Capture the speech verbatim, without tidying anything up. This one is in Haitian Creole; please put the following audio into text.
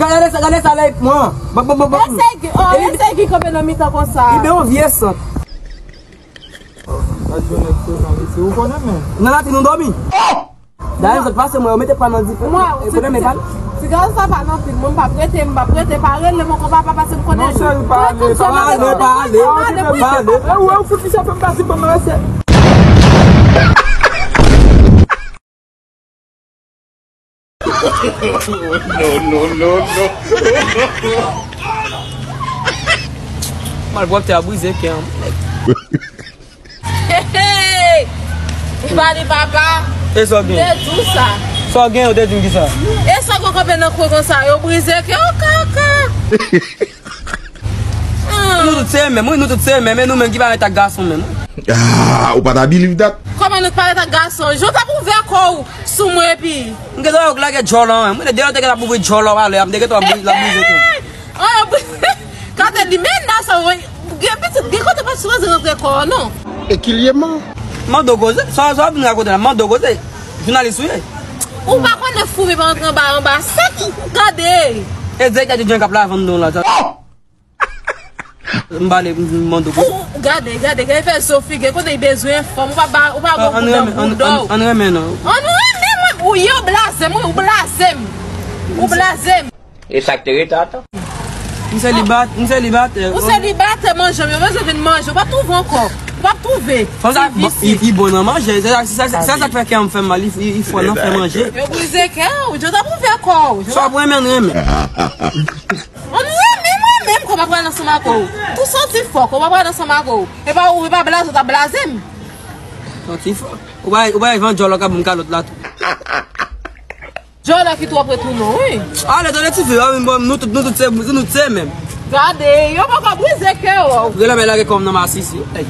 Gade sa, gade sa lè mwen. Bon, bon, bon, bon. Esèy ki, oh, esèy ki kanpe nan mitan konsa. Li ben yon vye sant. Gad yon nèg frekan mesye, ou konnen men. Nan latrìn nou dòmi. Dayè, zòt pase mwen, yo mete pwa nan dife. Mwen, e, ti, ti, ti gaz sa pa nan pil, mwen, m p ap rete, m p ap rete, pa rele m ankò, papa, pase m konnen. Non, cheri, pa ale, pa ale, pa ale, pa ale. E, ou, ou fout misye fè m pase, ban m rese. No, no, no, no. Malpwòpte a brize kè m. Hey, hey! Ou pale papa. E sa w gen? M te di w sa. Sa w gen, ou te di m ki sa? E sa w gen kanpe nan kwen konsa, yo brize kè w kaka. Nou tout se menm, wi, nou tout se menm, e nou menm ki pa ret ak gason menm. Ah, ou pa ta believe that? Kòman nou pa ret ak gason? Jan w t ap ouvè kò w sou mwen epi. M gentan wè w lage djòl an, mwen, dèyè w te gentan ap ouvri djòl an, alè, m te gentan ap bri-, l ap brize kè m. Ah, Katelin, men nan sa, gen pitit, gen kote pa sipoze rantre kò, non. E ki lye man? Mande w koze, sa, sa w ap vin rakonte la, mande w koze. Jounalis ou ye? Ou pa konnen foumi pa antre anba, anba sèk, gade. E direktè di John k ap lavann nou la, sa. M pale, m mande w koze. Ou, gade, gade, gade, fè zo figi, kote li bezwen fanm, ou pa ba, ou pa ba boudòw. Ann renmen, ann, ann, ann renmen, non. Ann renmen, mwen, ou ye, ou blaze m, wi, ou blaze m. Ou blaze m. E sa k te rete ata? M selibat-, m selibatè. Ou selibatè, manje, yo bezwen vin manje, ou p ap twouve ankò. Ou p ap twouve. Fanm sa, bon, li, li bon nan manje, se sa, se sa, se sa k fè kè m fè m mal, li, li, li fò nan fè manje. Yo brize kè w, yo t ap ouvè kò w. Sa w ap renmen, renmen. Ann renmen mwen menm, kò pa pral ansanm ak ou. Ou santi fò, kò pa pral ansanm ak ou. E pa ou, e pa blaze, ou t ap blaze m. Santi fò. Ou pa, ou pa van djòl ou ka ban m kalòt la tou. Djòlè ki twòp retounen, wi. Ale, tande ti fi, a, bon, nou tout, nou tout se, nou tout se menm. Gade, yo poko brize kè w. Rele men lage kò m nan masisi. Ey.